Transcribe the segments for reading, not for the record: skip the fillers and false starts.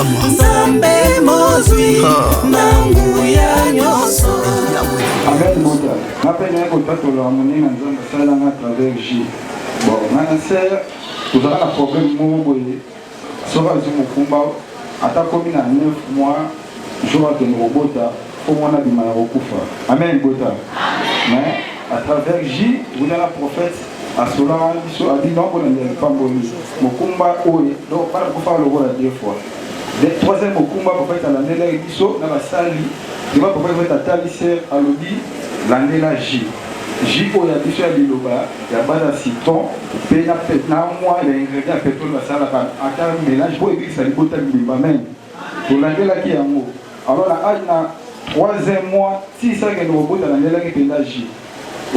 Kokamwa. Nzambe mozwi na nguya nyonso. Amen Mbuta. Nga pe naye kotatola moninga Nzambe asala nga à travers J. Bon, nga na sœur tozalaka na problème moko boye soki azwi mokumba ata akomi na 9 mois jour akende kobota po mwana abima ya kokufa. Amen Bota. Mais à travers J, wuta na prophète asolaka na biso abi non bolanda lipamboli mokumba oyo donc bana bakufaka lokola deux fois. De troisième mokumba prophète alandelaki biso na basali devant prophète atali sœur alobi landela J. Jus oyo ya biso ya liloba ya base ya citron pe na na mwa ya ingredient ya petrole basalaka ata melange po ebikisa libota mibimba amen. Tolandelaki yango alors na age na troisième mois ti sakende kobota landelaki mpenza jus.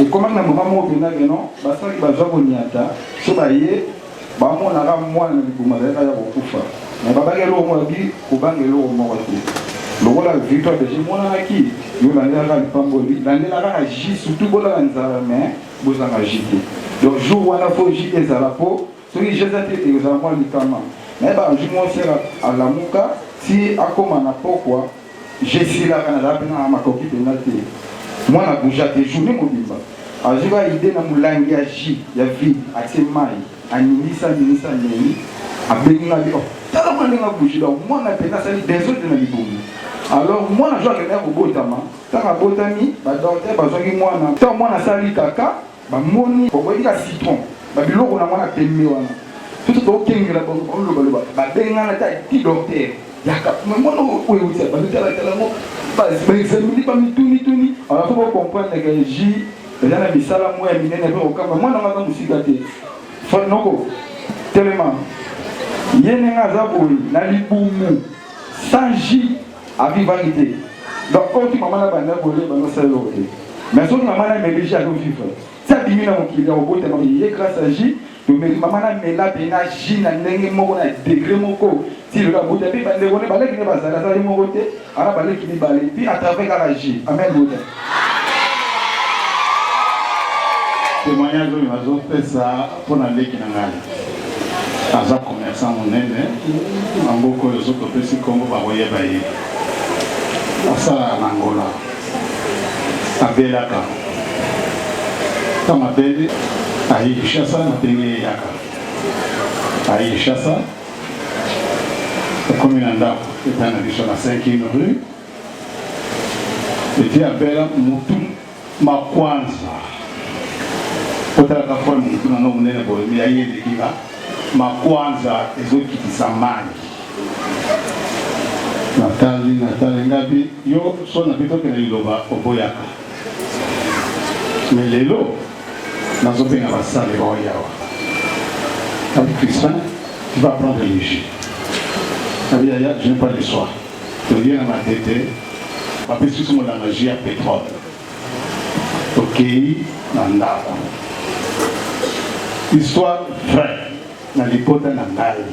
Ekomaki na moment moko mpenza que non basalaki bazwa koniata so baye Bamonaka mwana na libumu azalaki kaka kokufa. Mais babaki eloko moko babi kobanga eloko moko te. Lokola victoire dejà emonanaki, yo landela kaka lipamboli, landela kaka jus surtout bolala nzala mais bozanga jus te. Donc jour wana faut jus ezala po soki jus eza te ekozala mwa likama. Nayebaka jour moko sœur alamuka ti akoma na pokwa jus esilaka nazala pena na makoki pena te. Mwana bouja te journée mobimba. Azwi kaka idee na mulangi ya jus ya vide atie mayi aningisi aningisi ameli abengi nga abi oh tala mwana ndenge abouge donc mwana penza asali desordre na libumu alors mwana jour akendaki kobotama ntango abotami ba docteur bazwaki mwana ntango mwana asali kaka bamoni boyebi ka citron babiloko na mwana pembe wana soki tokengela bango balobaloba babengana ta ti docteur yaka mwana oyo euti bazotala yango baexamine bamitunituni alors faut bocomprendre que jus eza na misala moko ya minene mpe kokamba mwana ngo aza mosika te noko telema ye ndenge aza boye na libumu sans jus avivaki te donc oyo ti mama na banda kolia bandosala eloko te mais soki mama na meli jus azovivre ti abimi na mokili ya kobotama ye grâce à jus Tomeli mama na mela pena jus na ndenge moko na degre moko ti lelo abota pe bandeko ne baleki ne bazali aza ye moko te ana baleki mibale puis à travers kaka jus amen bota. Témoignage oyo nazopesa mpo na leki na ngai aza commerçant monene na mboka oyo soki topesi nkombo bakoyeba ye asalaka na Angola abelaka ntango abeli aye Kinshasa na ndenge ye yaka aye Kinshasa ekomi na ndako epai na biso na 5e rue eti abela mutu makwanza otalaka forme mutu na nga monene boye ya ye eleki nga makwanza ezokitisa mai natali natali ngabi yo so na bito kende liloba oboyaka me lelo nazobenga basali baoya awa abi Crispin tu vas prendre le jus abi yaya je n'ai pas le soir tolie na matete bapesi biso molanga jus ya pétrole tokei na ndako histoire vraie na libota na ngai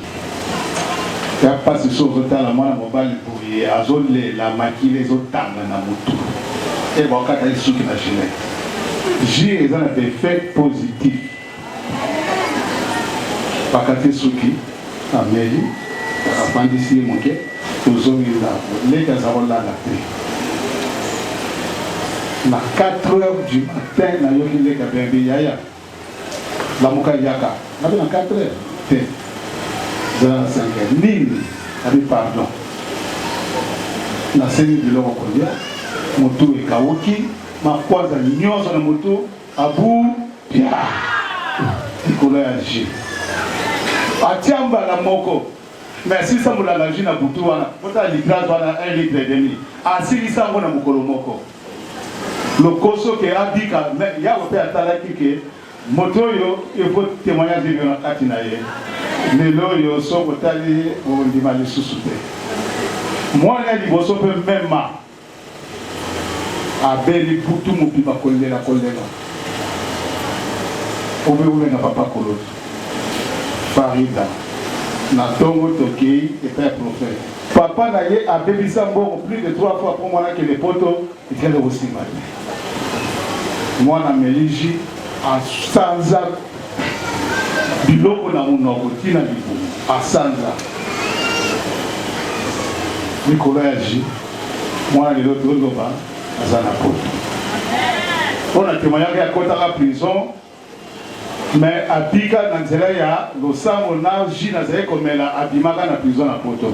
ya mpasi so ozotala mwana mobali boye azolela makila ezotanga na motu e bakata ye suki na gilet jus eza na baeffet positif bakati suki ameli afandisi ye moke tozongi ndako leki aza kolala te na 4 heures du matin nayoki leki abembi yaya Lamuka yaka. Nabi na 4 heures te. Zala na 5 heures. Nini? Nabi pardon. Nasengi biloko kolia. Motu ekawuki. Makwaza nyonso na motu abu pia. Likolo ya jus. Atia mbala moko. Mais asilisa molanga jus na butu wana. Botala litrage wana 1 litre et demi. Asilisa yango na mokolo moko. Lokoso ke abika mais yawe pe atalaki ke moto oyo il faut temoignage ebima na kati na ye lelo oyo soki otali ye okondima lisusu te mwana ya liboso pe mema abeli butu mobimba kolela kolela obe obenga papa koloto farida na tongo tokei epai ya prophète papa na ye abebisa mbongo plus de 3 fois po mwana akende poto Etikali kosimba te. Mwana ameli jus asanza biloko na monoko ti na libumu asanza. Likolo ya jus mwana lelo toloba aza na poto mpo na temoignage akotaka prison mais abika na nzela ya losambo na jus nazali komela abimaka na prison na poto.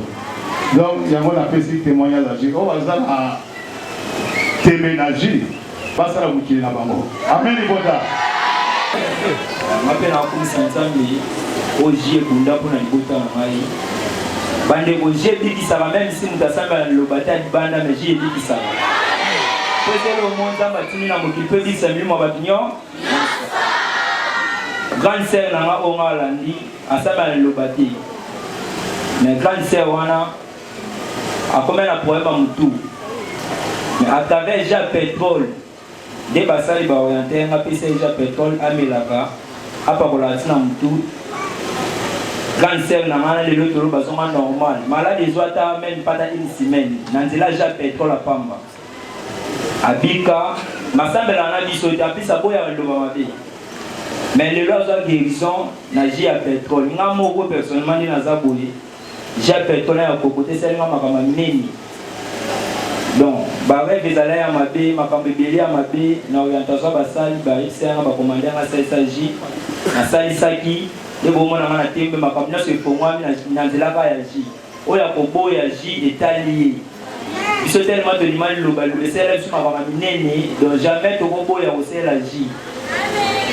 Donc yango napesi temoignage ya jus oyo baza na tembe na jus basala mokili na bango. Amen libota. Nga mpe nakumisa Nzambe oyo jus ebunda mpo na libota na ngai. Bandeko, jus ebikisaka meme si moto asambela na liloba te ya libanda, mais jus ebikisaka. Mpo eza eloko moko Nzambe atindi na mokili mpo ebikisa milimo ya bato nyonso. Grande sœur na nga oyo nga alandi asambela na liloba te, mais grande sœur wana akomaki na problème ya mutu, mais à travers jus ya petrole nde basali ba oriente nga pesa ye jus ya petrole amelaka, apakolaka ti na mutu. Grande sœur na nga na lelo tolo bazonga normal, malade ezwa ata meme pas ata une semaine na nzela jus ya petrole apamba abika. Masambelaka na biso te, en plus aboyaka liloba mabe, mais lelo azwa guérison na jus ya petrole. Nga moko personnellement nde naza boye, jus ya petrole ya kokote esali nga makambo ya minene. Donc ba rêve ezala ya mabe, makambo ebele ya mabe na orientation basali bayebisa yanga bakomande yanga asalisa jus, nasalisaki nde bomona nga na tembe, makambo nyonso efongwami na nzela kaka ya jus. Oyo akoboya jus etali ye. Biso tellement tolima liloba, liloba esalela biso makambo ya minene, donc jamais tokoboya kosalela jus.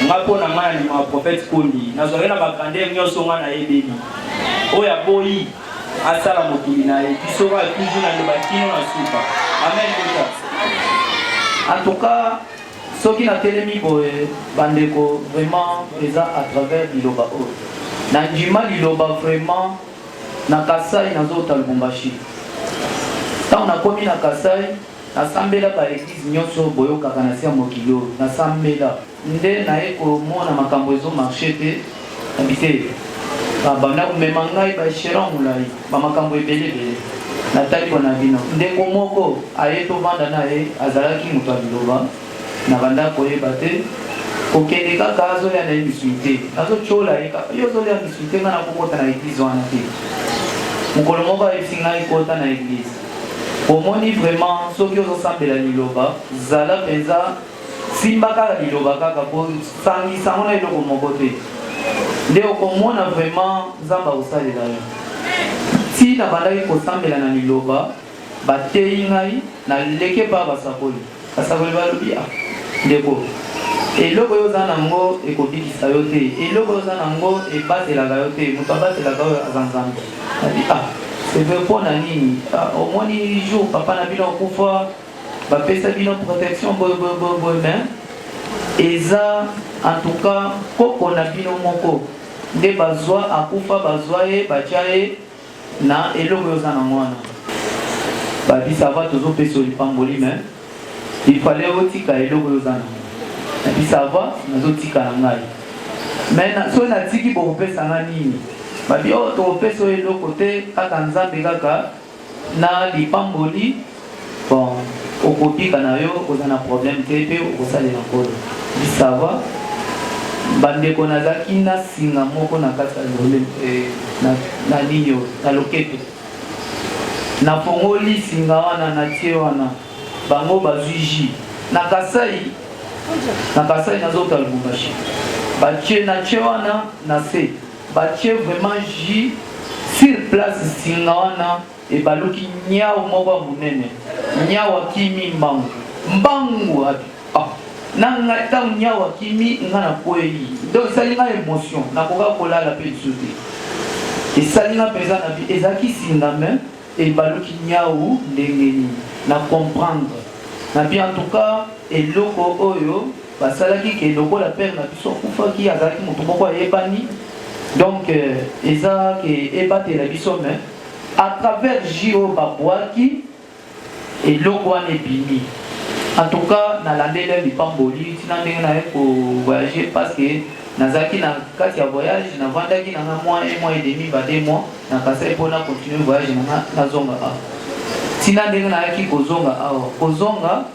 Nga mpo na nga nandimaka prophète Kondi, nazwaki na ba grandeur nyonso nga nayebeli. Oyo aboyi asala mokili na ye, biso kaka toujours na liloba kino na suka. Amen bota. En tout cas, soki natelemi boye bandeko, vraiment eza à travers liloba oyo nandima liloba vraiment. Na Kasai nazouta Lubumbashi. Ntango nakomi na Kasai, nasambela ba eglise nyonso boyokaka na se ya mokili oyo, nasambela. Nde naye komona makambo ezo marcher te, nabi te babanda komema ngai ba echelon molayi, ba makambo ebele ebele. Natali bona bino. Ndeko moko aye tovanda na ye, azalaki moto ya liloba. Na banda koyeba te kokende kaka azolia na ye misuni te, nazotiola ye kaka yo ozolia misuni te, ngai nakokota na eglise wana te. Mokolo moko ayebisi ngai kota na eglise. Omoni vraiment soki ozosambela liloba, zala mpenza simba kaka liloba kaka kosangisa yango na eloko moko te, nde okomona vraiment Nzambe akosalela yo. Ti nabandaki kosambela na liloba, bateyi ngai, naleki epai ya basakoli. Basakoli balobi, Ah, ndeko, eloko oyo oza na yango ekobikisa yo te. Eloko oyo oza na yango ebatelaka yo te. Moto abatelaka oyo aza Nzambe. Nabi, ah, c'est vrai, mpo na nini? Ah, omoni jour papa na bino akufa, bapesa bino protection boye boye boye boye, mais eza en tout cas koko na bino moko nde bazwa akufa, bazwa ye batya ye na eloko yo oza nango wana. Babi ça va, tozopesa yo lipamboli, mais il fallait otika eloko yo oza nango. Nabi ça va, nazotika na ngai, mais na, soki natiki bokopesa nga nini? Babi oh, tokopesa yo eloko te, kaka Nzambe kaka na lipamboli. Bon, okobika na yo, oza na problème te mpe okosalela Nkolo. Bi ça va. Bandeko, nazalaki na singa moko na kati ya lole, eh, na, na nini oyo, na loketo. Nafongoli singa wana, natie wana, bango bazwi jus na Kasai, na Kasai nazouta Lubumbashi, batie, natie wana na se, batie vraiment jus sur place, singa wana Ebaluki niawu moko ya munene. Niawu akimi mbangu mbangu abi ah na ngai tango niawu akimi nga na kweyi donc esali nga emotion nakoka kolala pe lisusu te esali nga penza na bi ezalaki singa mais ebaluki niawu ndenge nini na comprendre na bi en tout cas eloko oyo basalaki ke lokola père na biso akufaki azalaki moto moko ayebani donc eza ke ebatela biso mais À travers jus oyo ba buaki eloko wana ebimi. En tout cas na landeli lipamboli tina ndenge naye ko voyager parce que nazalaki na kati ya voyage, navandaki na nga mwa un mois et demi ba deux mois na Kasai po na continuer voyage na nga nazonga awa. Tina ndenge nayaki kozonga awa, kozonga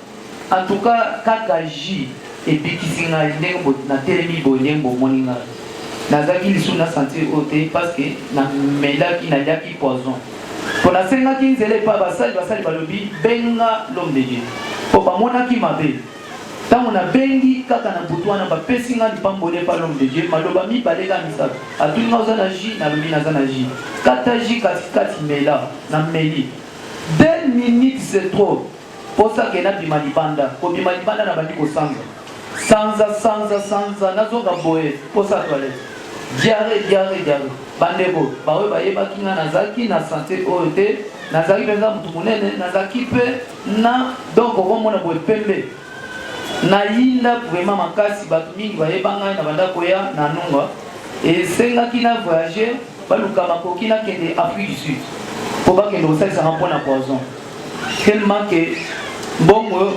en tout cas kaka jus ebikisi ngai ndenge bo natelemi boye ndenge bomoni ngai. Nazalaki lisusu na sentir oyo te parce que namelaki, naliaki poison. Mpo nasengaki nzela epai basali, basali balobi benga l'homme de Dieu, mpo bamonaki mabe. Ntango nabengi kaka na butu wana, bapesi nga lipamboli epai l'homme de Dieu, maloba mibale kaka misato. Atuni nga oza na jus, nalobi naza na jus. Kata jus kati kati mela, nameli. 2 minutes c'est trop. Posa ke nabima libanda, kobima libanda nabandi kosanza. Sanza sanza sanza nazonga boye posa toilette. Diarrhee diarrhee diarrhee. Bandeko baoyo bayebaki nga nazalaki na sante oyo te, nazalaki mpenza motu monene, nazalaki mpe na donc okomona boye pembe. Nayinda vraiment makasi, bato mingi bayeba ngai na banda koya na Nunga. Esengaki na voyager, baluka makoki nakende Afrique du Sud mpo bakende kosalisa nga mpo na poison. Tellement que mbongo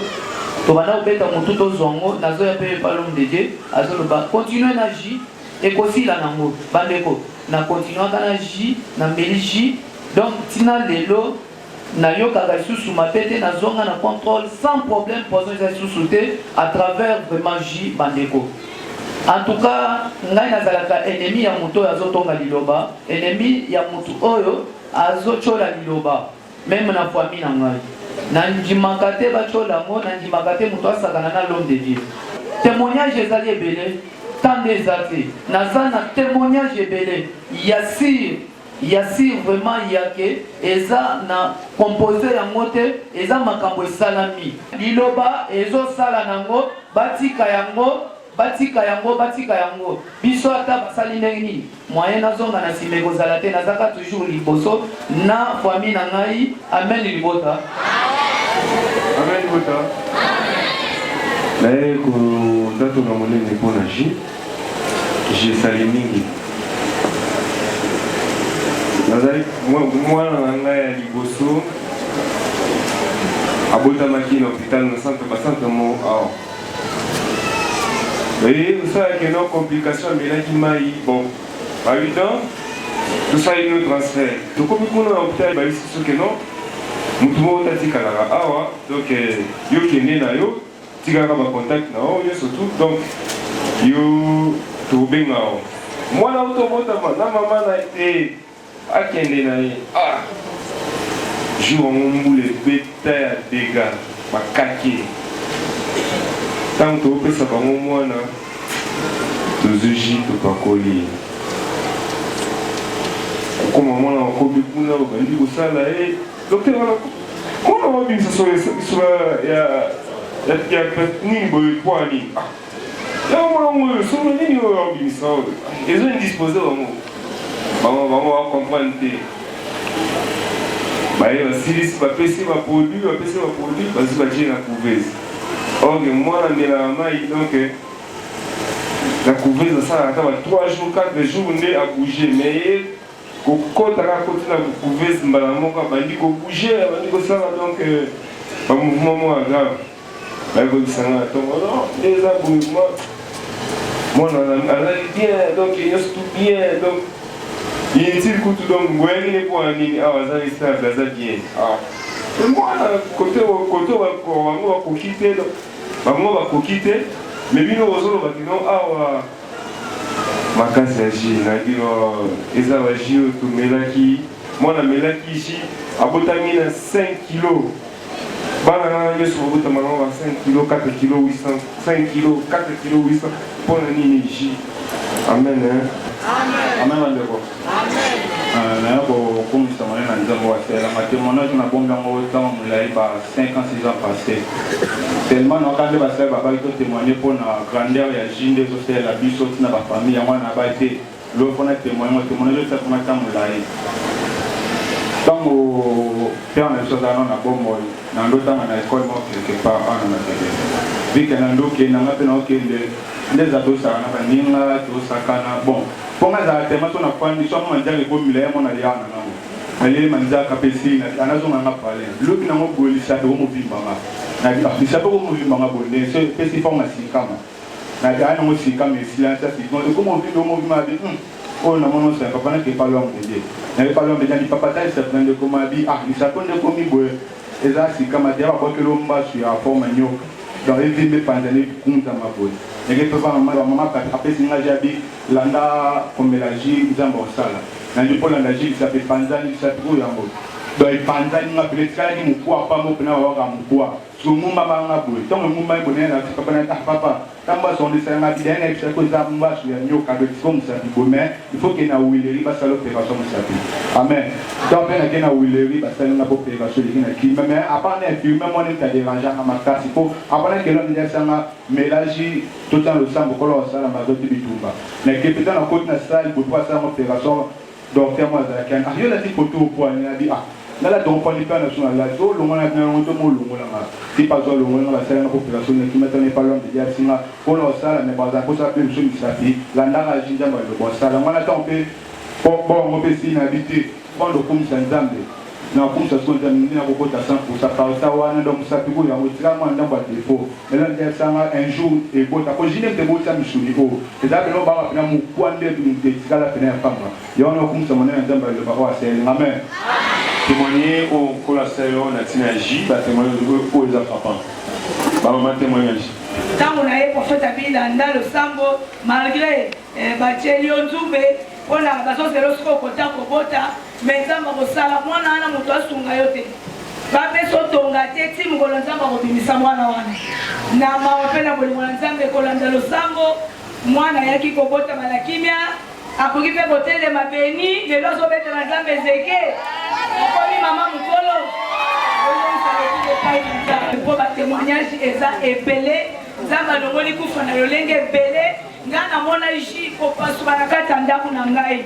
tobanda kobeta motu tozwa yango, nazoya mpe epa l'homme de Dieu azoloba continue na jus ekosila nango. Bandeko na continuaka na jus, na meli jus donc tina lelo nayokaka lisusu mabe te, nazonga na contrôle sans problème, poison eza lisusu te à travers vraiment jus. Bandeko, en tout cas ngai nazalaka ennemi ya moto oyo azotonga liloba, ennemi ya motu oyo azotyola liloba. Meme na famille na ngai nandimaka te batyola yango, nandimaka te moto asakana na l'homme de Dieu. Témoignage ezali ebele, temps nde eza te. Naza na témoignage ebele ya sire ya sire vraiment ya ke eza na compose yango te, eza makambo esalami. Liloba ezosala nango, batika yango, batika yango, batika yango. Biso ata basali ndenge nini, moyen nazonga na sima ekozala te, nazaka toujours liboso na famille na ngai. Amen libota. Amen libota. Naye kotatola monene mpo na J. J esali mingi. Nazali mwana na ngai ya liboso abotamaki na hôpital na centre ba centre mo awa. Eye osalaki no complication, amelaki mai. Bon, ba 8 ans tosali no transfert, tokomi kuna na hôpital, bayebisi biso ke non, motu moko tatikalaka awa, donc yo kende na yo, tikaka bacontact na yo nyonso tout, donc yo tokobenga yo. Mwana oyo tobotama na mama na te akende na ye. Ah, jour yango mbula ebeta ya dega bakake. Ntango tokopesa bango mwana, tozwi jus topakoli ye, kokoma mwana akomi kuna, babandi kosala ye. Docteur wana, mwana wabimisa solo ya nini boye? Poa nini? Ah, yango mwana ngo oyo solo nini oyo abimisa oyo ezo indispose bango? Bango bacomprendre te. Baye basilisi, bapesi baproduit, bapesi baproduit, bazwi batie na couveuse. Or mwana amelaka mai, donc na couveuse asalaka ata ba 3 jours, 4 jours nde abouge. Mais ye kokota kaka, koti na couveuse, mbala moko abandi kobouge, abandi kosala donc bamouvement moko ya grave. Baye koyebisa nga na ntongo, non, nde eza boye, mwana azali bien, donc nyonso tout bien, donc inutile kutu. Donc boyaki ne mpo na nini awa? Aza stable, aza bien. Ah, mwana kote kote bango bakoki te, bango bakoki te, mais bino bozoloba kino awa makasi ya jus na bino eza ba jus oyo tomelaki. Mwana amelaki jus, abotami na 5 kilo. Bana nanga nyonso babotama nango ba 5 kilo, 4 kilo 800, 5 kilo, 4 kilo 800. Mpo na nini jus? Amen, hein? Amen bandeko. Naya kokumisa monene na Nzambe oyo asalelanga témoignage. Nabombi yango ntango molai, ba 5 ans, 6 ans passé, tellement nayoka nde basali babaki totémoigne mpo na grandeur ya jus nde ezosalela biso ntina bafamille yango wana. Nabai te lo mpona témoigne ngo, témoignage oyo esalaka ntango molai. Ntango père na biso azala nano na bomoi, na ndotanga na ekole moko quelque part awa na Matete. Vike na ndokende nga mpe naokende nde eza tosaka na baninga, tosakana. Bon, mpo nga ezala tema so nafandi so amo manzaka ekomila ye mona liaka na ngango, naleli manzaka mpe esili, anazonga nga pale lobi nango boye, lisape komovimbanga, lisape komovimbanga boye nde so epesi forme ya sikama na aya nango, sikama esila sa sikama ekoma ovimba, omovimba abi oyo namoni osala papa nake epa lwambo nde na epa lwambo eza papa ta lisape na ndeko mabi. Ah, lisape nde ekomi boye, eza sikama te, ya babwakeli mbasu ya forme nyoka, donc evimba, epanzani, ekunzama boye. Ndenge mpe bamama apesi nga jus, abi landa komela jus, Nzambe osala nandi mpo landa jus, lisape epanzani, lisape oyo yango. Donc epanzani nga pene etikalaki mokwa pamba oyo pena babwakaka mokwa. Sikoyo engumbamaka nga boye. Ntango engumbami boye naye nayebisi papa na ah papa ta mbasu yango nde esala nga bien naye nayebisaki yo eza mbasu ya nyoka donc sikoyo mosapi boye mais il faut okende na huilerie basala operation mosapi. Amen. Ntango pe nake na huilerie basali nga pe operation eleki na kimia mais à part na infirmier moko nde moto a derangea nga makasi po avant nakende wana dejà ayebisa nga mela jus totia na losambo nkolo akosala mazote bitumba. Nake penza nakoti na salle boye po basala nga operation. Docteur moko azalaki wana, ah yo olati photo oyo pona nini? Nabi ah nalata yango pona epai na biso nalati oh longwa na bino yango to molongola nga ti pazo alongoli nga basali nga population na kimia tana epa l'homme de Dieu ayebisi nga pona osala mais bazala posa pe biso misapi landaka aji nzambe aloba osala nga na tango pe po bongo pe esili nabi te pona okumisa nzambe na okumisa sikoyo nzambe nde nakokota 100% parta wana donc mosapi kuya yango etikala mwa ndambo ya defaut mais l'homme de Dieu ayebisa nga un jour ebota po jine moto ebotisa misuni oyo Eza pena obanga pena mukwa nde etikala pena ya pamba ya wana okumisa monene ya nzambe ya liloba oyo asaleli nga amen. Temoigner oyo nkolo asaleli yo na tina ya jus ba temoignage oyo eza frappant ba maman temoignage. Tango na ye prophète abi landa losambo malgre batieli yo nzube pona bazozela yo sikoyo kota kobota mais nzambe akosala mwana wana moto asunga yo te bapesa otonga te ti mokolo nzambe akobimisa mwana wana na mawa mpe na bolingo na nzambe kolanda losambo mwana ayaki kobotama na kimia akoki mpe kotelema beni lelo azobetela nzambe zeke okomi mama mokolo epai na nzambe mpo batemoignage eza ebele nzambe alongoli kufa na lolenge ebele ngai namona ji kopasuka na kati ya ndako na ngai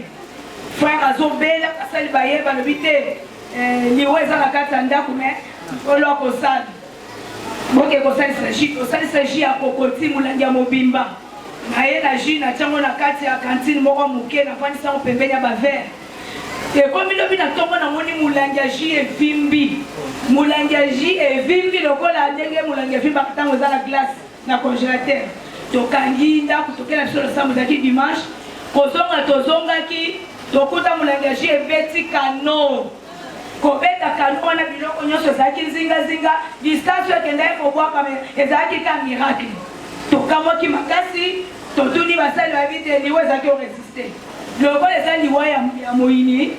Frère azobela basali baye balobi te eh, liwa eza na kati ya ndako me nkolo akosala boke kosalisa jus tosalisa jus ya kokoti molangi ya mobimba naye na jus natyango na kati ya kantine moko moke nafandisi yango pembeni ya bavere ekomi lobi na ntongo namoni molangi ya jus evimbi molangi ya jus evimbi lokola ndenge molangi evimbaka ntango eza na glace na congelateur tokangi ndako toke na biso losambo ezalaki dimanche kozonga tozongaki tokuta molangi ya jus ebeti kano kobeta kano wana biloko nyonso ezalaki nzingazinga distance oyo ekendaki kobwaka me ezalaki ka miracle tokamwaki makasi totuni basali bayebi te liwa ezalaki oresiste lokola eza liwa ya, ya moyini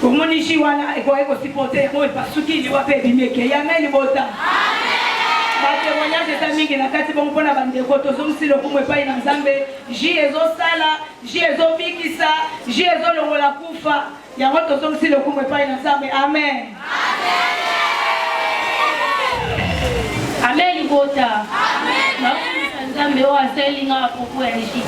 omoni ji wana ekoki kosiporte yango epasuki liwa mpe ebimi ekei amen libota batemoignage eza mingi na kati bongo mpo na bandeko tozongisi lokumu epai na nzambe ji ezosala ji ezobikisa ji ezolongola kufa yango tozongisi lokumu epai na nzambe amen Amen libota. Nakumisa Nzambe oyo asaleli nga apropos ya jus.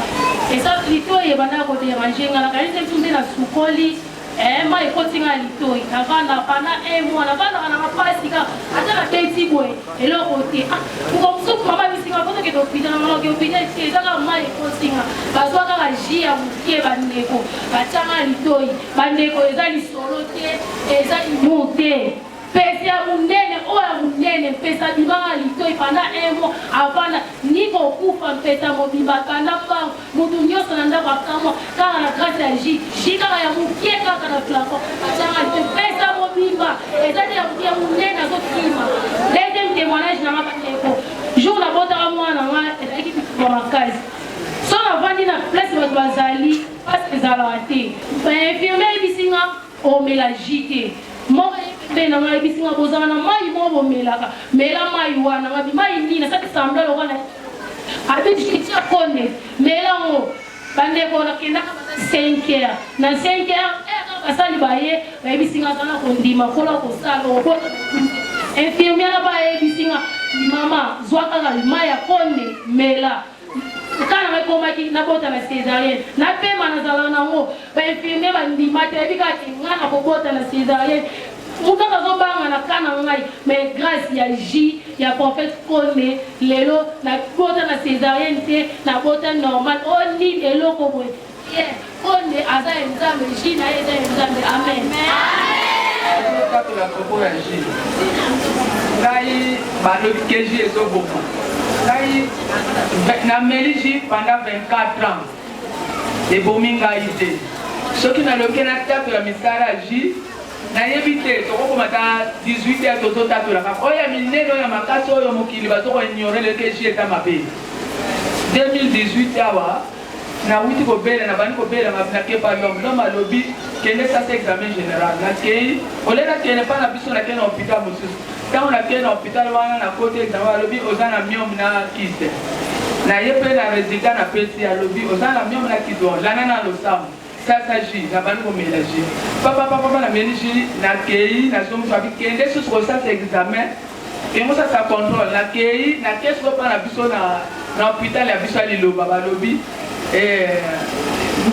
Eza litoi ebandaka ko deranger nga nakanisi biso nde nasukoli eh, mai ekoti nga litoi navanda pendant un mois navandaka nanga mpasi kaka ata nabeti boye eloko te ah moko mosusu mama abisi nga po tokende hôpital na mama hôpital te eza kaka mai ekoti nga bazwa kaka jus ya moke bandeko batya nga litoi bandeko eza lisolo te eza humour te mpese ya monene oyo ya monene mpese abimaka litoi pendant un mois avanda ni kokufa mpese ya mobimba akanda mbangu moto nyonso na ndako akamwa kaka na grâce ya jus jus kaka ya moke kaka na flacon atianga litoi mpese ya mobimba eza te ya moke ya monene azokima deuxième témoignage na nga bandeko jour nabotaka mwana nga ezalaki bitumba makasi so navandi na place bato bazali pasi ezalaka te infirmier ayebisi nga omela jus te moko mpe na ngai ayebisi nga bozala na mai moko bomelaka mela mai wana ngabi mai nini nasali semblant lokola abi tia konde mela ngo bandeko nakendaka bata 5 heures na 5 heures basali baye bayebisi nga aza na kondima kola kosala okota infirmier na bayebisi nga mama zwa kaka mai ya konde mela Kaka nanga ekomaki nabota na cesarienne napema nazalaka nango ba infirmier bandima te bayebi kaka ke ngai nakobota na cesarienne moto kaka azobanga na ka na ngai mais grâce ya jus ya prophète Konde lelo nabota na cesarienne te nabota normal o oh, nini eloko boye ye Konde aza ya Nzambe jus na ye eza ya Nzambe amen, amen. Nazotatola propos ya jus ngai balobi ke jus ezoboma ngai nameli jus pendant 24 ans ebomi ngai te soki nalobi natatola misala ya jus nayebi te tokokoma ta 18 heures tozotatola kaka oyo ya minene oyo ya makasi oyo mokili bazokoignore leke jus eza mabe 2018 awa. Nawuti kobela, nabandi kobela nake pa l'homme. L'homme alobi kende sasa examen general. Nakei, ole nakende pa na biso nakei na hôpital mosusu. Ntango nakei na hôpital wana nakoti examen alobi oza na myome na kyste. Naye mpe na resultat napesi alobi oza na myome na kyste. Bon, landa na losambo. Sasa jus, nabandi komela jus. Papa papa papa nameli jus, nakei nazongisi abi kende susu kosasa examen. Yango sasa controle nakeyi nake sikoyo mpa na biso na na hopital ya biso ya liloba balobi eh,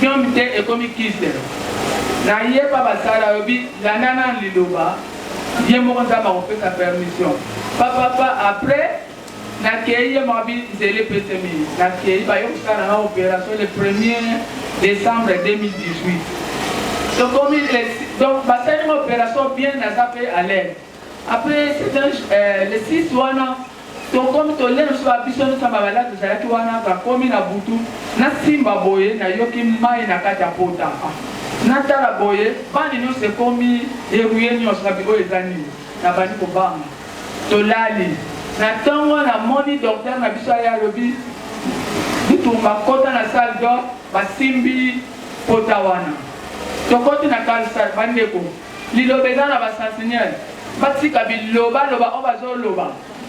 myome te ekomi kiste na ye pa basala alobi landa nanu liloba ye moko nzambe akopesa permission papapa après nakeyi ye moko abi nzela epesemi nakeyi baye kosala nga opération le premier décembre 2018 tokomi donc basali nga opération bien naza mpe à l'aise Après c'est un euh, le 6 wana tokomi tolia na biso ba biso nyonso ba malade tozalaki wana bakomi na butu nasimba boye nayoki mai na kati ya pota ah, natala boye bani nyonso ekomi eruye nyonso na oyo eza nini nabandi kobanga tolali na ntongo namoni docteur na biso aye alobi bitumba kota na salle d'or basimbi pota wana tokoti na salle bandeko Liloba eza na ba sentinelle. Batika biloba loba oyo bazo loba.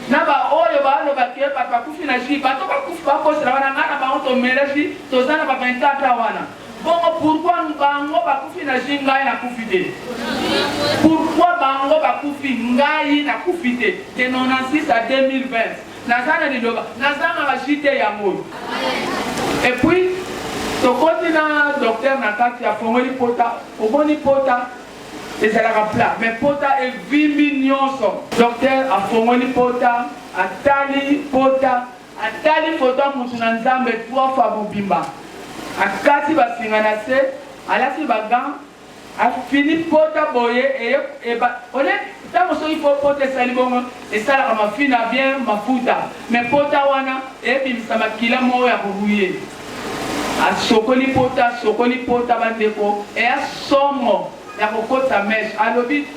Na ba oyo ba loba ke bato bakufi na jus, bato bakufi bakosela wana nga na bango tomela jus toza na ba 24 ans wana. Bongo pourquoi bango bakufi na jus ngai nakufi te? Pourquoi bango bakufi ngai nakufi te? De 96 à 2020 naza na liloba nazangaka jus te yango oyo. Et puis tokoti na docteur na kati afongoli pota Omoni pota ezalaka plat mais pota evimbi nionso. Docteur afongoli pota atali pota atali photo ya mutu na nzambe trois fois mobimba akati ba singa na se alati ba gants afini pota boye eye eba ole tango soki po pota esali bongo esalaka mafina bien mafuta mais pota wana ebimisa makila moko ya korouille Asokoli pota asokoli pota ba ndeko eya somo ya kokotisa meche alobi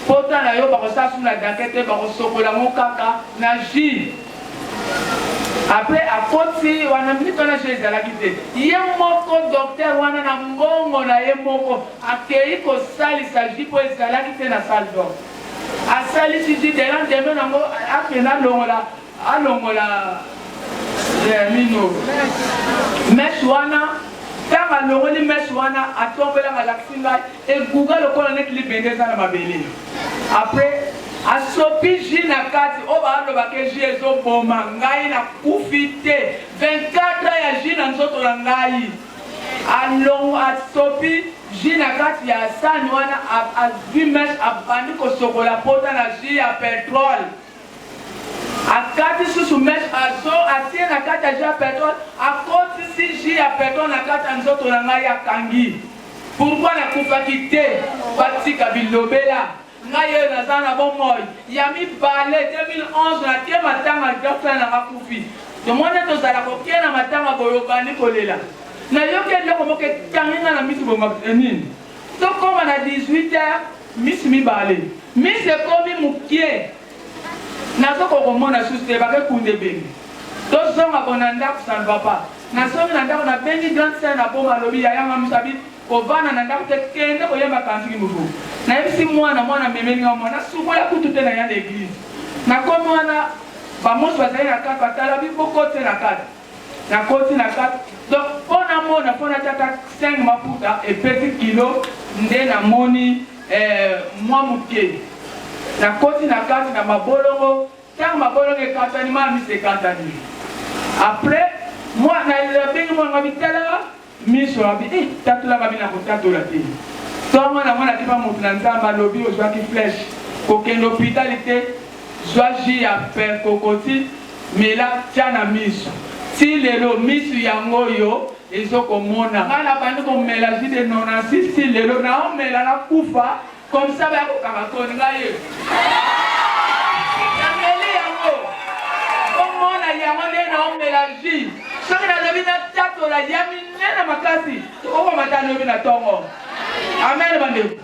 pota na yo bakosala su na danke te bakosokola ngo kaka na jus apres akoti wana minute wana jus ezalaki te ye moko docteur wana na mbongo na ye moko akei kosalisa jus po ezalaki te na salle d'or asalisi jus de lendemain nango akende alongola Alongola nini mèche wana ntango alongoli mèche wana atombelanga alakisi ngai eguga lokola neti libende eza na mabele après asopi jus na kati oyo baalobaka jus ezoboma ngai nakufi te 24 ans ya jus na nzoto na ngai alongo asopi jus na kati ya sani wana azwi mèche abandi kosokola pota na jus ya petrole Akati susu meche azo atie na kati ya jus ya petrole akotisi jus ya petrole na kati ya nzoto na ngai akangi pourquoi nakufaki te batika bilobela ngai oyo naza na bomoi ya mibale 2011 natie matanga grand frère na nga akufi tomoni tozala kokie na matanga boye obandi kolela nayoki eloko moko ekangi nga na misu bonga eh, nini tokoma na 18 heures misu mibale misu ekomi mokie Nazo koka komona susu te bake kunda ebembe tozonga ko na ndaku ça ne va pas nazongi na ndaku na bengi grande sœur na boma alobi yaya nga musu abi kovanda na ndaku te kende koyemba cantique nouveau nayebisi mwana mwana amemeli nga mwana nasukola kutu te naya na eglise nakomi wana bamosi bazali na kati batala bi bokotise na kati Nakoti na kati donc po namona po natia ata 5 maputa epesi kilo nde namoni eh, mwa moke. Nakoti na kati na mabolongo, ntango mabolongo ekatani ma miso ekatani. Après mwa nabengi mwana ngabi tala Miso abi eh tatola ngabi na kotatola te tongo na mona tipa mutu na nzambe alobi ozwaki flèche kokende hôpital te zwa jus ya percocoti mela tia na miso ti lelo misu yango oyo ezo komona nga na bandi komela jus de 96 ti lelo naomela na kufa Comme ça baya kokanga koni ngai ye. Nameli yango. Omona yango nde naomela jus. Soki nalobi natatola ya minene makasi, tokokomata lobi na tongo. Amen bandeko.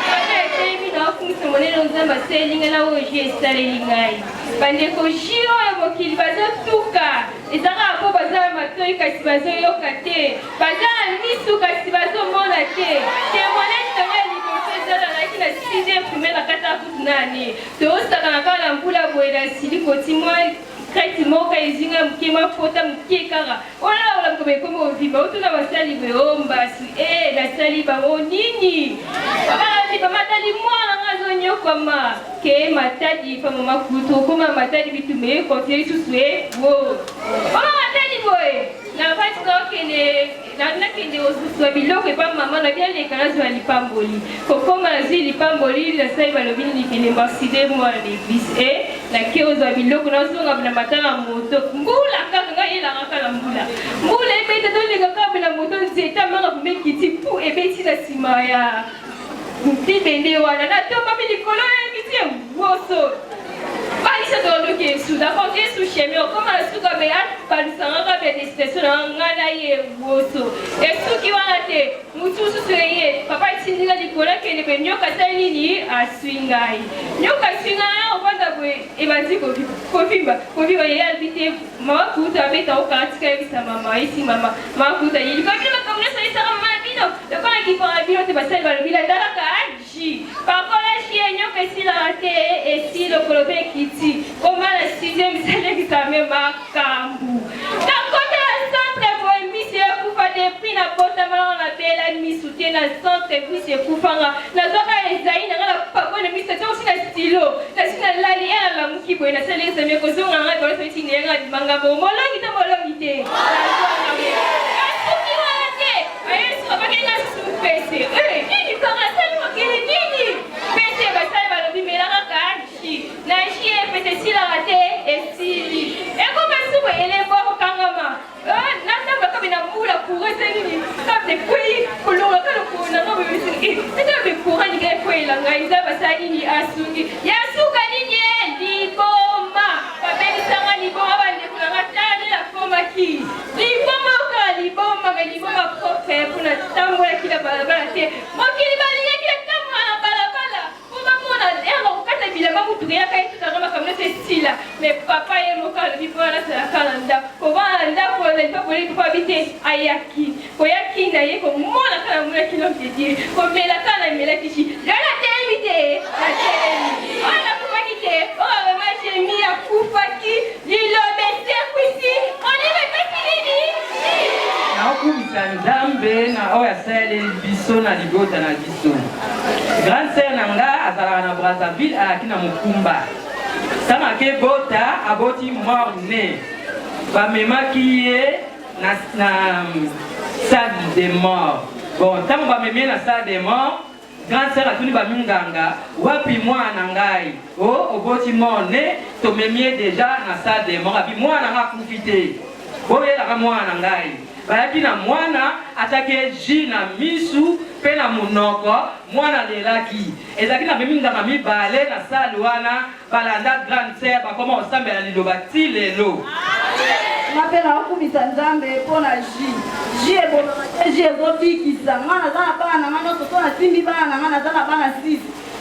Papa etelemi na Nakokumisa monene oyo Nzambe asaleli ngai na oyo jus esaleli ngai. Bandeko, jus oyo mokili bazotuka eza kaka mpo baza na matoi kasi bazoyoka te, baza na misu kasi bazomona te. Temoignage na ngai ya liboso eza nazalaki na sixième primaire na kati ya kutu nani tozosakana kaka na mbula boye na sili koti mwa Crete moko ezwi ngai moke mwa pota moke kaka olala mokolo ekomi ovimba otuna basali boye o oh, mbasu e eh, nasali bango nini babalandi bamatali mwana nga azonyokwama ke matadi pa mama kutu okoma matadi bitumba ye kontinue lisusu e wo mama matadi boye navandi naokende Nakende kozwa biloko epa mama na bia leka nazwa lipamboli. Kokoma nazwi lipamboli nasali balobi nini kende mbaside mwana na eglise e nake kozwa biloko nazonga na matala moto mbula kaka ngai elanga kaka na mbula mbula ebeta toleka kaka na moto nzete amanga vraimen ekiti pu ebeti na nsima ya libende wana natombami likolo ya kiti woso balisa toluki esu nakoki esu chemin okoma na suka me abalusanga kaka ya destination na ngai na ye woso esuki wana te motu mosusu eye papa etindi nga likolo akende be nyoka asali nini aswi ngai nyoka aswi ngai na ovanda boye ebandi kovimba kovimba ye alobi te mama kuta abeta okanga tika yebisa mama esi mama mama kuta ye likolo bino makambo nyonso ayesaka mama na bino lokola kipanga bino te basali balobi landakaka Ji pakola ji enyoka esilaka te esi lokolo pe ekiti koma na sixième sali examen makambu nakota na centre boye misu ekufa depuis nabotama nanga nabela misu te na centre misu ekufanga nazwaka ezai nanga na pakola misu ata osi na stylo nasi nalali e nalamuki boye nasali examen kozonga nanga ebalo soki neyanga limanga bo molongi to molongi te asuki wana te Yesu abaki nga susu pese. Eh, nini kaka asali mokili nini? Pese basali balobi mela kaka ji. Na ji ye pese esilaka te esili. Ekoma suku elembo akokangama. Eh, natamba kabe na mbula courant esali nini? Kabe ekwei kolonga kaka lokolo na nga boye eh, tata be courant ninga ekweyela ngai nzambe asali nini asungi. Ya suka nini ye liboma. Babelisanga liboma bandeko na nga tala nde nakomaki. Liboma kaka liboma me liboma propre mpo na tambolaki na balabala te mokili balingaki na tambola na balabala mpo bamona ere bakokata bilamba motuka eyaka etutaka makambo nyonso esila me papa ye moko alobi mpo nazalaka na ndako kovanda na ndako na lipapoli papa abi te ayaki koyaki na ye komona kaka namonaki l'homme de Dieu komela kaka namelaki ji lelo natelemi te natelemi oyo nakufaki te oyo vraimen jemi akufaki liloba esekwisi molimo epesi nini Naokumisa Nzambe na oyo asaleli biso na libota na biso. Grande sœur na nga azalaka na Brazzaville, ayaki na mokumba. Ntango akebota, aboti mort ne. Bamemaki ye na, na salle de mort. Bon, ntango bamemi ye na salle de mort, grande sœur atuni baminganga, wapi mwana na ngai? O, oh, oboti mort ne, tomemi ye deja na salle de mort. Abi mwana nga akufi te, boyelaka mwana na ngai. Bayaki na mwana, atiaki ye jus na misu mpe na monoko, mwana alelaki. Ezalaki na baminganga mibale na salle wana, Balanda grande sœur bakoma kosambela liloba ti lelo. Nga pe naokumisa Nzambe mpo na jus. Jus ebomaka te, jus ezobikisa. Nga naza na bana na nga nyonso, so nasimbi bana na nga naza na bana 6.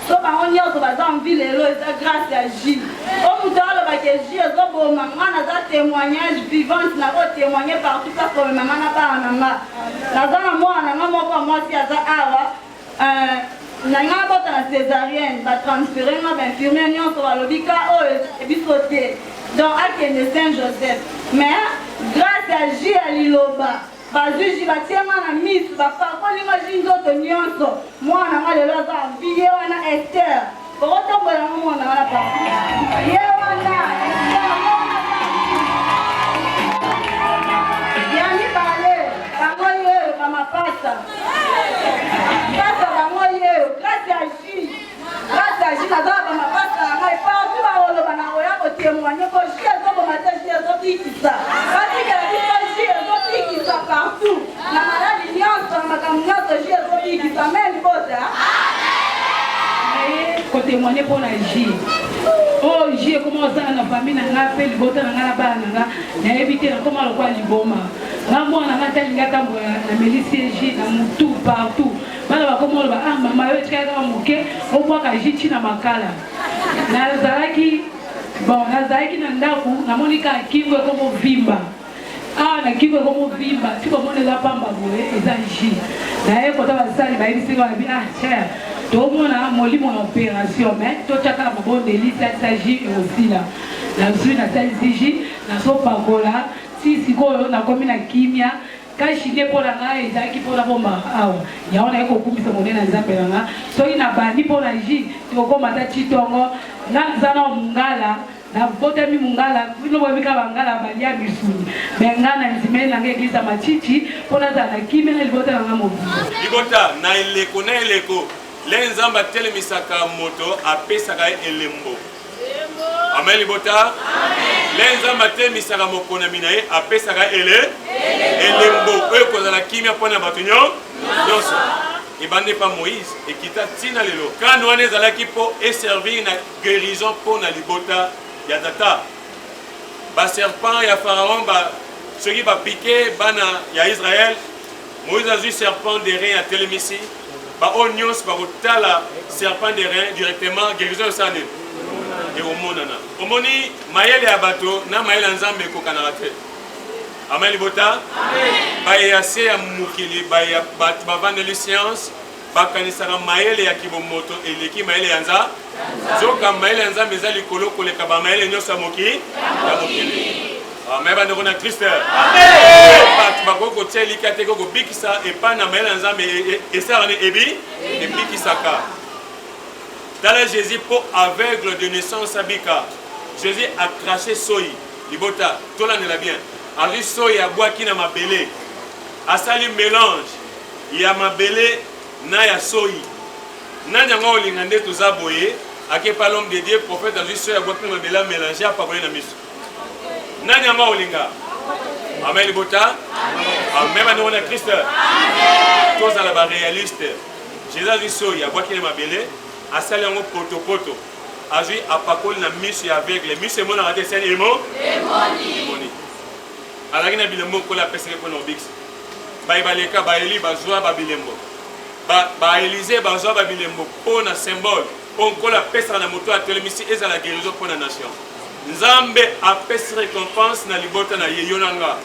So bango nyonso baza en vie lelo eza grâce ya jus. O moto aloba ke jus ezoboma, nga naza témoignage vivante, nako témoigner partout place komema nga na bana na nga. Naza na mwana na nga moko ya mwasi aza awa. Euh, na nga bota na césarienne ba transfere nga ba infirmière nyonso balobi ka oyo biso te donc akende saint joseph mais grâce ya jus ya liloba bazwi jus batie nga na misu bapakoli nga jus nzoto nyonso mwana nga lelo aza vi ye wana ester okotombola ngo mwana wana pa ye wana ester ya mibale bango ye bamapasa Grâce bango ye, grâce ya jus, grâce ya jus naza na bamapasa na ngai partout bakoloba na koya kotemoigne po jus ezoboma te, jus ezobikisa. Batikela biso jus ezobikisa partout na maladi nyonso na makambo nyonso jus ezobikisa. Amen libota. Naye kotemoigne mpo na jus oyo jus ekoma kosala na famille na ngai mpe libota na ngai na bana na ngai nayebi te nakoma lokola liboma. Nga mwana nga ata alingi atambola na melisi ye jus na mutu partout. Bana bakoma koloba ah mama yo etikali kaka moke obwaka jus ti na makala. Nazalaki bon nazalaki na ndako namoni kaka kingo ekomo vimba. Awa na kingo ekomo vimba ti komona eza pamba boye eza jus. Naye kota basali bayebisi nga babi ah cher tomona molimo na operation mais totya kaka mabondeli salisa jus ekosila. Nazwi nasalisi jus nazopakola ti sikoyo nakomi na kimia. Kasi nde mpo na ngai ezalaki mpo nabombaka awa. Yango naye kokumisa monene ya Nzambe na nga. Soki nabandi mpo na jus, tokokoma ata ti tongo. Nga naza nao mungala, nabotami mungala, bino boyebi kaka bangala balia misuni. Mais nga nandimeli na nga eglise ya Matshitshi mpo nazala na kimia na libota na nga mobimba. Libota, na eleko na eleko, le Nzambe atelemisaka moto, apesaka ye elembo. Amen libota. Le Nzambe atelemisaka moponami na ye, apesaka ele elembo oyo ekozala kimia mpo na bato nyonso. Ebanda epa Moïse, ekita ntina lelo. Kane wana ezalaki mpo eservir na guérison mpo na libota ya tata. Ba serpent ya Pharaon ba soki bapike bana ya Israël, Moïse azwi serpent d'airain atelemisi ba oyo nyonso bakotala serpent d'airain directement guérison esala nini ekomonana. Omoni mayele ya bato na mayele ya Nzambe ekokanaka te. Amen libota. Baye ya se ya mokili, baye ya bato bavandeli science bakanisaka mayele ya kibomoto eleki mayele ya nza nzoka mayele ya Nzambe eza likolo koleka bamayele nyonso ya mokili ya mokili. Amen bandeko na Christ. Bato bakoki kotia elikya te kobikisa epai na mayele ya Nzambe esalaka nini ebi ebikisaka. Tala Jésus mpo aveugle de naissance abika. Jésus a craché soyi libota tolandela bien. Azwi soyi abwaki na mabele asali mélange ya mabele na ya soyi. Nani yango olinga nde toza boye ake pa l'homme de Dieu prophète azwi soyi abwaki na mabele amélange apakoli na miso. Nani yango olinga? Amen libota. Amen bandeko na Christ. Tozala ba réaliste. Jésus azwi soyi abwaki na mabele asali yango potopoto azwi apakoli na miso ya aveugle miso emonaka te esali emo emoni azalaki na bilembo nkola apesaki mpo na kobikisa baye baleka baeli bazwa babilembo baelize bazwa babilembo mpo na symbole mpo nkola apesaka na moto atelemisi ezala guérison mpo na nation Nzambe apesi recompense na libota na ye yo na nga.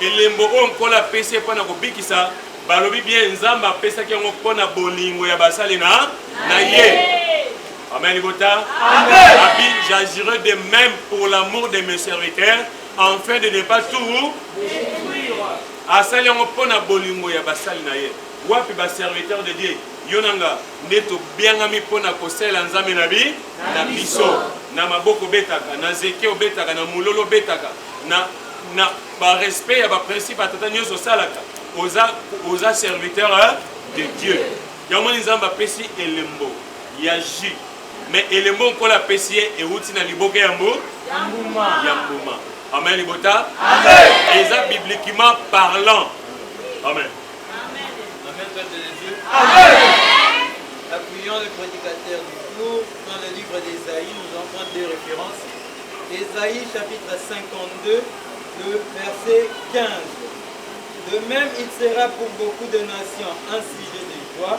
Elembo oyo Nkolo apesi ye mpo na kobikisa, balobi bien Nzambe apesaki yango mpo na bolingo ya basali na na ye. Amen libota. Amen. Abi j'agirai de même pour l'amour de mes serviteurs afin de ne pas tout asali yango mpo na bolingo ya basali na ye. Wapi ba serviteurs de Dieu? Yo na nga nde tobiangami mpo na kosalela Nzambe na bi na biso na maboko obetaka na zeke obetaka na mulolo obetaka na na ba respect ya ba principe ya tata nyonso osalaka oza oza serviteur hein, de Dieu. Yango moni Nzambe apesi elembo ya jus mais elembo Nkolo apesi ye euti na liboke ya mbu ya mbuma. Amen libota. Amen. Eza bibliquement parlant. Amen. Amen, peuple de Dieu. Amen. Appuyons le prédicateur du jour dans le livre d'Ésaïe. Nous en prenons deux références. Ésaïe chapitre 52, le verset 15. De même, il sera pour beaucoup de nations un sujet de joie.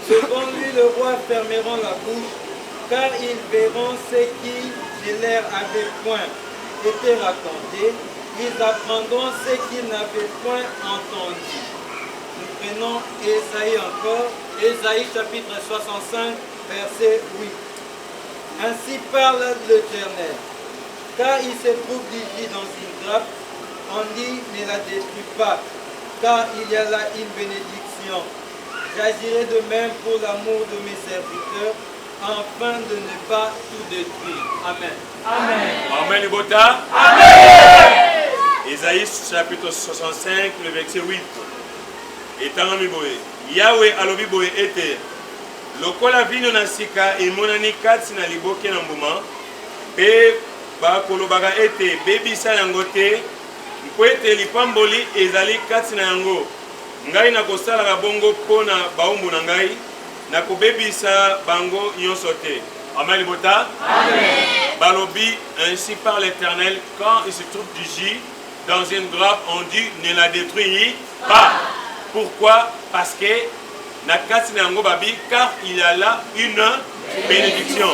Devant lui, le roi fermeront la bouche, car ils verront ce qui ne leur avait point été raconté. Ils apprendront ce qu'ils n'avaient point entendu. Nous prenons Ésaïe encore, Ésaïe chapitre 65, verset 8. Ainsi parle l'Éternel. Car il se trouve du dans une trappe, on dit ne la détruit pas, car il y a là une bénédiction. J'agirai de même pour l'amour de mes serviteurs, afin de ne pas tout détruire. Amen. Amen. Amen, Libota. Amen. Ésaïe chapitre 65, le verset 8. Etangami boye. Yahweh alobi boye ete lokola vino na sika emonani kati na liboke na mbuma mpe bakolobaka ete bebisa yango te mpo ete lipamboli ezali kati na yango ngai nakosalaka bongo mpo na baumbu na ngai Nakobebisa bango nyonso te. Amen libota. Amen. Balobi ainsi par l'Éternel quand il se trouve du jus dans une grappe on dit ne la détruis pas. Pourquoi? Parce que Na kati na yango babi car il y a là une bénédiction.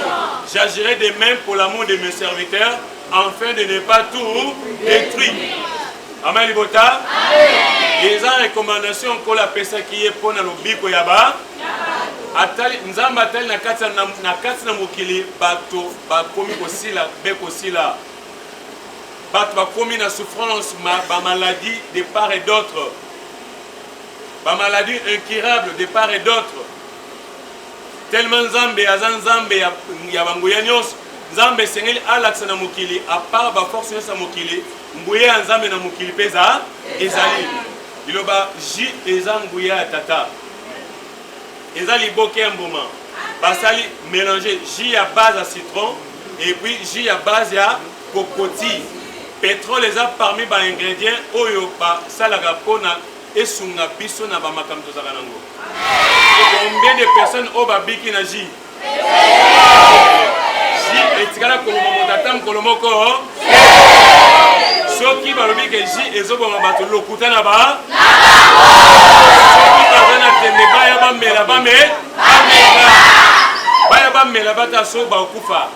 J'agirai de même pour l'amour de mes serviteurs afin de ne pas tout détruire. Amen libota. Eza recommandation Nkolo apesaki ye mpo na lobiko ya ba atali Nzambe atali na kati na kati na mokili bato bakomi kosila be kosila bato bakomi na souffrance ma, ba maladie de part et d'autre ba maladie incurable de part et d'autre tellement Nzambe aza Nzambe ya, ya banguya nyonso Nzambe esengeli alakisa na mokili à part ba force nyonso ya mokili Nguya ya Nzambe na mokili mpe eza ezali. Liloba jus eza nguya ya tata. Eza liboke ya mbuma. Basali mélanger jus ya base ya citron et puis jus ya base ya cocotier. Pétrole eza parmi ba ingrédients oyo basalaka mpona esunga biso na bamakambo tozalaka nango. Combien de personnes oyo babiki na jus? Ji etikala koboma moto ata mokolo moko. Soki balobi ke ji ezoboma bato lokuta na ba soki baza na tembe baya bamela bame bamela baya bamela bata so bakokufa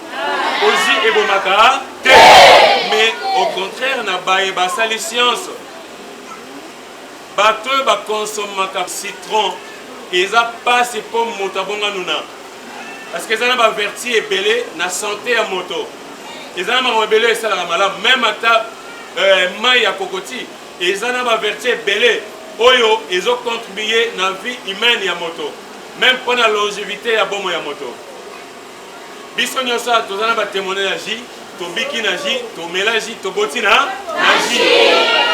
oji ebomaka te mais au contraire na baye basali science Bato oyo ba consommaka citron eza pasi po moto abonga nuna parce que eza na ba vertu ebele na sante ya moto eza na makambo ebele esalaka malamu meme ata euh, mai ya kokoti eza na ba vertu ebele oyo ezo contribuer na vie humaine ya moto meme mpo na longevité ya bomo ya moto Biso nionso awa toza na ba temoignage ya jus, tobiki na jus, tomela jus, toboti na na jus.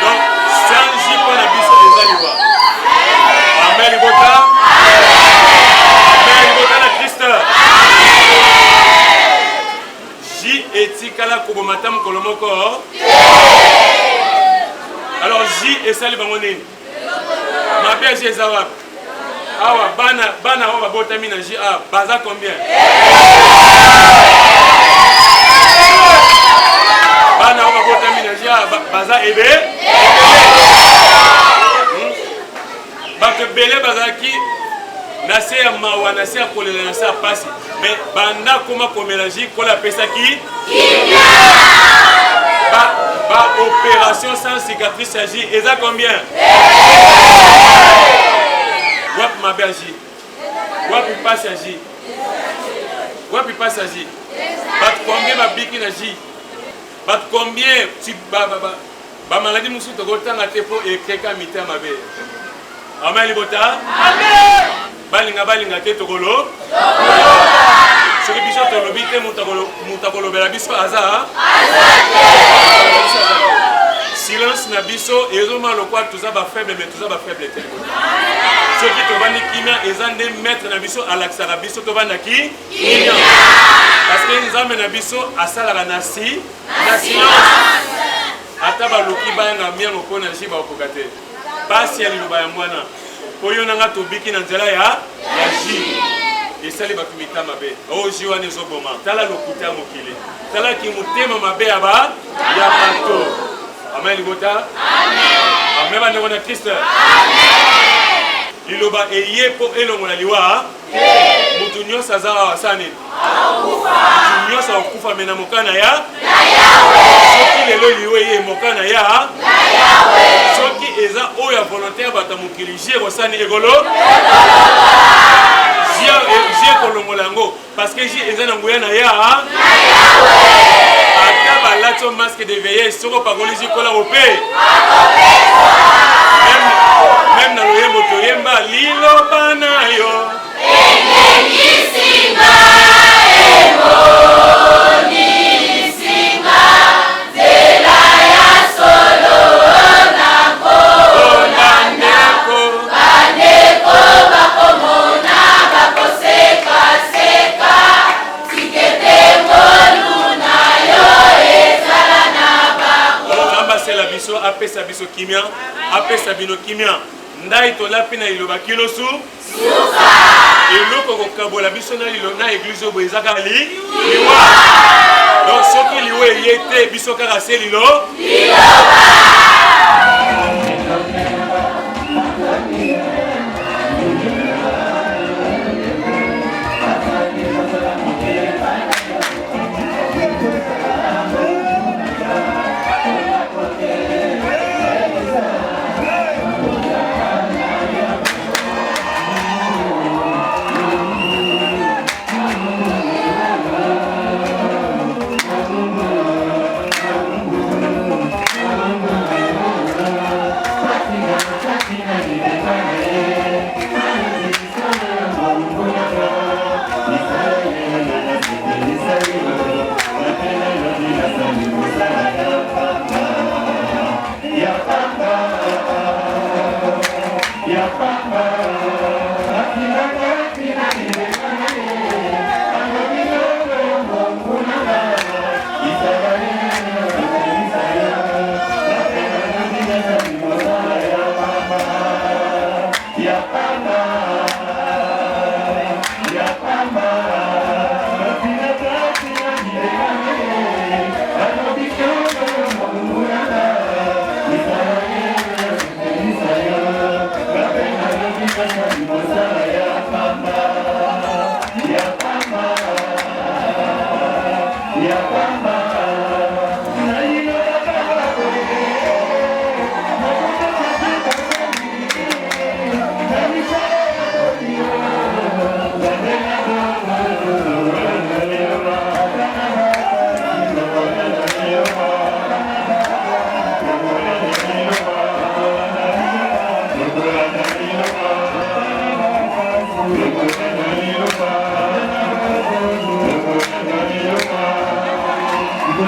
Donc sans jus mpo na biso eza liwa. Amen libota. Amen libota na Christ. Jus etikala koboma ata mokolo moko. Alors jus esali bango nini? Mabe ya jus eza wapi? Awa bana bana oyo babotami na jus awa baza combien? Bana oyo babotami na jus awa baza ebe hmm? Bato ebele bazalaki na se ya mawa na se ya kolela na se ya pasi mais banda akoma komela jus kola apesaki ba, ba opération sans cicatrice ya jus eza combien wapi mabe ya jus wapi pasi ya jus wapi pasi ya jus bato combien babiki na jus bato combien Ba maladie mosusu tokotanga te mpo ekeka mita mabe. Amen libota. Amen. Balinga balinga te tokolo. Soki biso tolobi te moto akolobela biso aza. Silence na biso ezoma lokwa toza ba faible mais toza ba faible te. Soki tovandi kimia eza nde maître na biso alakisaka biso tovanda ki kimia. Parce que Nzambe na biso asalaka na si na silence ata baluki bayanga miango mpo na ji bakokoka te pasi ya liloba yango wana mpo yo na nga tobiki na nzela ya ya ji esali bato mita mabe o oh, ji wana ezoboma tala lokuta ya mokili tala ki motema mabe ya ba ya bato amen libota amen bandeko na kristo liloba eye mpo elongola liwa moto nyonso aza awa asala nini moto nyonso akokufa me na mokana ya soki lelo liwa eye mokana ya soki eza oyo ya volonté ya bato ya mokili ji ekosala nini ekolo ji ekolongola yango parce que ji eza na nguya na ya ata balati yo masque de veillage soki opakoli ji kola kope meme na loyembo toyemba liloba na yo biso apesa biso kimia apesa bino kimia ndai tolapi na liloba kino su eloko kokabola biso na lilo na eglise oyo boye eza kaka li liwa donc soki liwa eye te biso kaka se lilo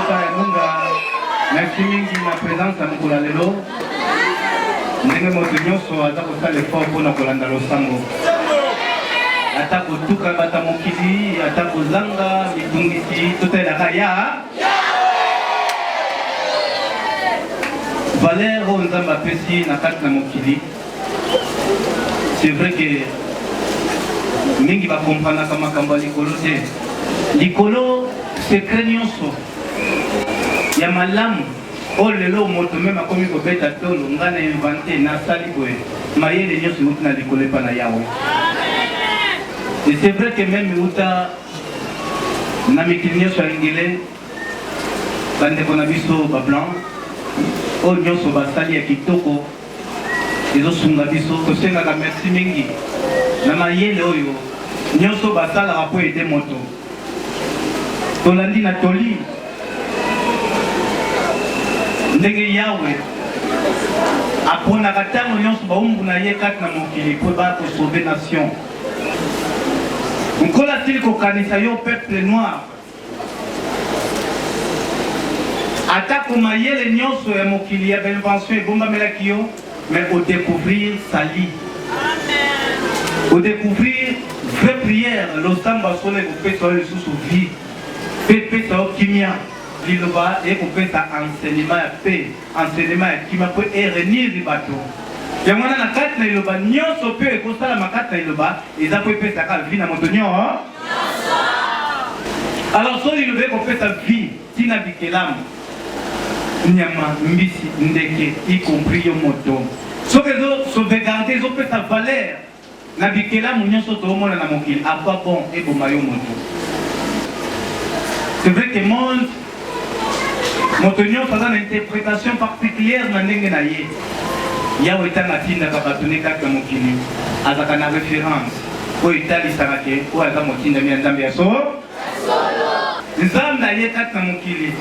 Libota ya Nunga, merci mingi na presence ya mokolo ya lelo. Ndenge moto nyonso aza kosala effort mpo na kolanda losambo. Ata kotuka bata mokili, ata kozanga mitungisi, totalelaka ya valeur oyo Nzambe apesi na kati na mokili. C'est vrai que mingi ba comprenaka makambo ya likolo te. Likolo secret nyonso ya malamu oyo lelo moto meme akomi kobeta tolo, nga na invente nasali boye, mayele nyonso euti na likolo epa na Yahweh. Et c'est vrai que meme euta na mikili nyonso ya ingele bandeko na biso ba blanc oyo nyonso basali ya kitoko ezosunga biso. Tosengaka merci mingi na mayele oyo nyonso basalaka mpo ede moto. Tolandi na toli ndenge Yawe aponaka ntango nyonso baumbu na ye kati na mokili mpo baya kosauve nation. Nkolo asili kokanisa yo peuple noir Atako mayele nionso ya mokili ya ba invention ebombamelaki yo, mais o decouvrir salut. O decouvrir vraie prière, losambo ya solo ekopesa yo lisusu vie mpe epesa yo kimia. Liloba ekopesa enseignement ya paix, enseignement ya kimia mpo e reunir bato. Yango wana na kati na liloba nionso mpe ekosalama kati na liloba eza mpo epesaka vie na moto nionso. Alors soki liloba ekopesa vie tina bikelamu, nyama, mbisi, ndeke, y compris yo moto, soki ezo sauvegarder, ezopesa valeur na bikelamu nyonso toomona na mokili, à quoi bon eboma yo moto? C'est vrai que monde moto nyonso aza na interpretation particulière na ndenge na ye. Yawe ntango atindaka bato ne kati na mokili azalaka na reference oyo etalisaka ke oyo aza motindami ya Nzambe ya solo. Nzambe aye kati na mokili,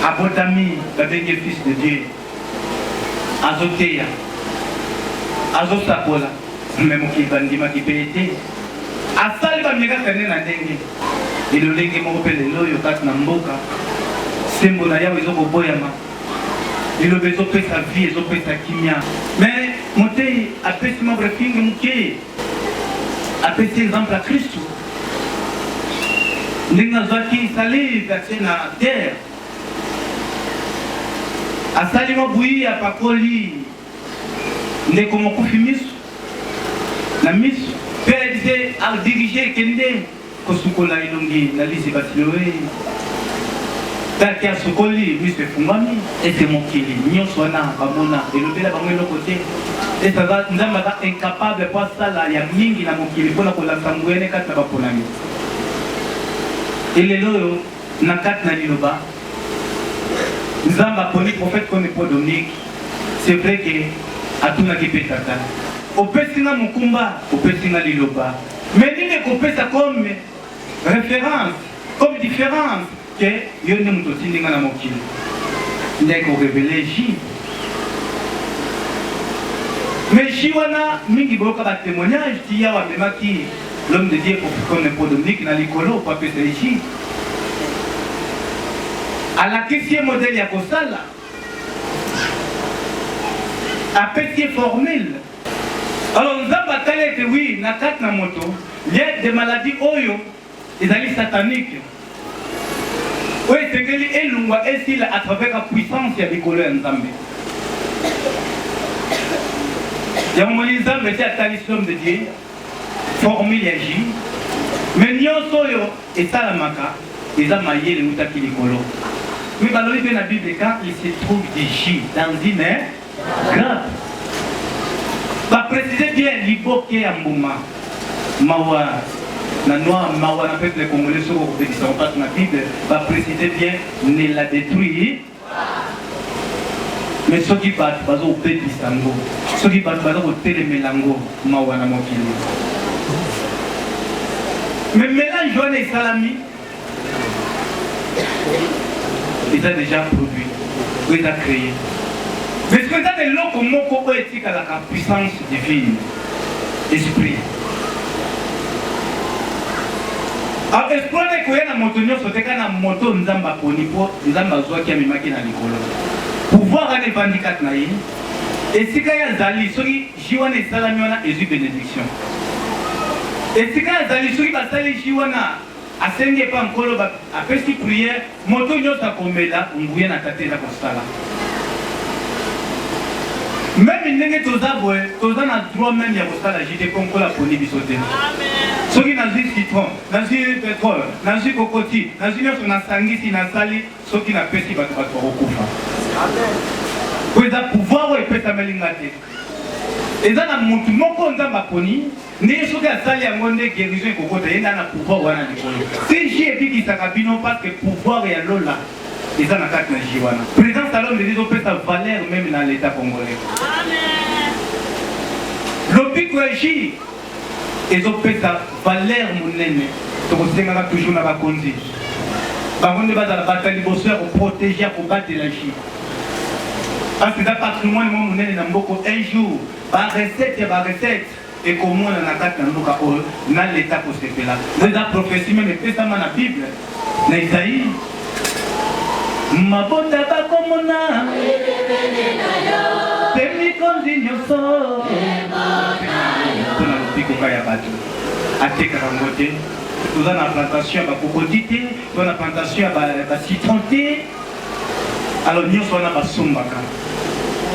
abotami, babengi ye fils de Dieu, azoteya, azosakola, me mokili bandimaki mpe ye te. Asali bamiracle nde na ndenge elolenge moko mpe lelo oyo kati na mboka sembo na Yawe ezokoboyama. Liloba ezopesa vie, ezopesa kimia. Mais moteyi apesi mwa briefing moke, apesi exemple ya Kristu ndenge azwaki salive atie na terre, asali mwa bouillie, apakoli ndeko mokufi miso na miso mpe ayebisi adirige ekende Kosukola elongi na liziba Siloe. Tati asukoli, miso efungwami. Ete mokili nyonso wana bamona, elobela bango eloko te. Ete aza, Nzambe aza incapable mpo asala ya mingi na mokili mpo na kolakisa nguya ne kati na baponami. E lelo oyo, na kati na Liloba, Nzambe aponi prophète Konde mpo Dominique, c'est vrai que atunaki mpe Tata, opesi nga mokumba, opesi nga Liloba, Mais nini ekopesa comme reference, comme difference que yo nde moto otindi nga na mokili? Nde eko reveler J. Mais J wana mingi boyoka ba témoignages ti Yawe amemaki l'homme de Dieu comme Mpo Dominique na likolo po apesa ye J. Alakisi ye modèle ya kosala, apesi ye formule. Alors Nzambe atali ete oui na kati na moto il y a des maladies oyo ezali satanique oyo esengeli elungwa esila à travers la puissance ya likolo ya Nzambe. Yango moni Nzambe esi atalisi l'homme de Dieu formule ya jus mais nyonso oyo esalamaka eza mayele eutaki likolo. Mais balobi mpe na Bible quand il se trouve du jus dans une Grappe. Ba préciser bien liboke ya mbuma. Mawa na noir, mawa na peuple congolais soko kopekisa ngo parce na Bible ba préciser bien ne la détruit. Mais soki bato bazo kobebisa yango, soki bato baza kotelemela yango, mawa na mokili. Mais mélange wana esalami eza déjà produit oyo eza créé mais soki eza na eloko moko oyo etikalaka puissance divine esprit. Ah, esprit wana ekoya na moto nyonso te, kaka na moto oyo Nzambe aponi, mpo Nzambe azwaki amemaki na likolo. Pouvoir wana evandi kati na ye, esika ye azali, soki jus wana esalami wana ezwi benediction. Esika ye azali, soki basali jus wana, asengi epa Nkolo, apesi prière, moto nyonso akomela, nguya na Tata eza kosala. Meme ndenge toza boye, toza na droit meme ya kosala jus te mpo Nkolo aponi biso te. Soki nazwi citron, nazwi petrole, nazwi kokoti, nazwi nyonso nasangisi, nasali, soki napesi bato, bato bakokufa. Mpo eza pouvoir oyo epesameli nga te. Eza na mutu moko Nzambe aponi, nde soki asali yango nde guérison ekokota, ye nde aza na pouvoir wana likolo. Si jus ebikisaka bino parce que pouvoir ya lola eza na kati na jus wana. Présence ya l'homme de Dieu ezopesa valeur meme na l'etat congolais. Lobiko ya jus ezopesa valeur monene. Tokosengaka toujours na bakonzi, bango nde bazala bato ya liboso ya koprotege, ya kobatela jus, parce que eza patrimoine moko monene na mboko. Un jour ba recette ya ba recette ekomona na kati na mboka oyo na leta kosepela. Nde eza prophetie meme epesama na Bible na Isaïe: mabota bakomona mpe mikonzi nyonso mpona lobiko ka ya bato. Atekaka yango te. Toza na plantation ya bakokoti te, toza na plantation ya bacitron te. Alors nyonso wana basombaka,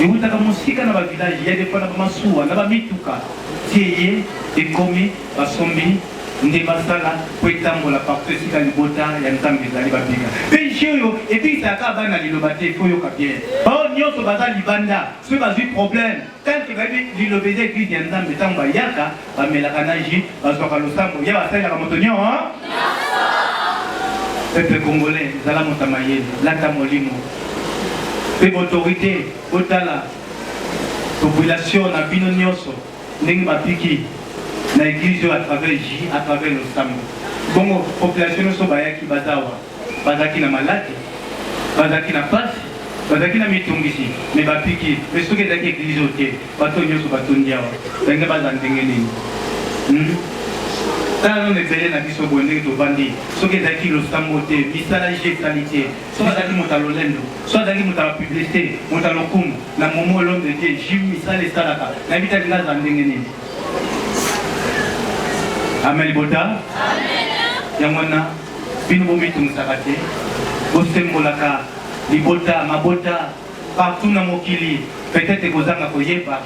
ewutaka mosika na bavillage ya des fois na bamasuwa na bamituka tie ye ekomi, basombi nde basala mpo etambola partout esika libota ya Nzambe ezali, babika. Mpe jeu oyo ebikisaka kaka bana liloba te. Fo yoka bien, baoyo nyonso baza libanda, soki bazwi problème, tant que bayebi liloba eza eglise ya Nzambe, ntango bayaka bamelaka na jus, bazwaka losambo ya basalelaka moto nyonso. Peuple congolais, zala moto ya mayele, lata molimo mpe autorité. Botala population na bino nyonso ndenge bapiki na eglise oyo à travers jus, à travers losambo. Bongo population nyonso bayaki, baza awa, bazalaki na maladi, bazalaki na pasi, bazalaki na mitungisi, me bapiki. Me soki ezalaki eglise oyo te, bato nyonso batondi awa ndenge baza ndenge nini? Tala nano ebele na biso boye ndenge tovandi. Soki ezalaki losambo te, misala jus esali te, soki azalaki moto ya lolendo, soki azalaki moto ya bapublicité, moto ya lokumu, na momo l'homme de Dieu jus misala esalaka, nayebi te alingi azala ndenge nini. Amen libota. Yango wana bino bomitungisaka te, bosembolaka libota, mabota partout na mokili. Peut-être ekozanga koyeba,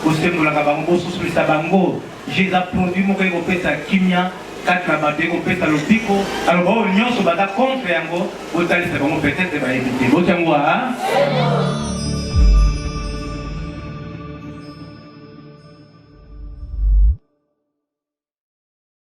bosembolaka bango, bosusulisa bango. Jus eza produit moko ekopesa kimia kati na bato, ekopesa lobiko. Alors baoyo nyonso baza contre yango, botalisa bango, peut-être bayebi te. Botiango a.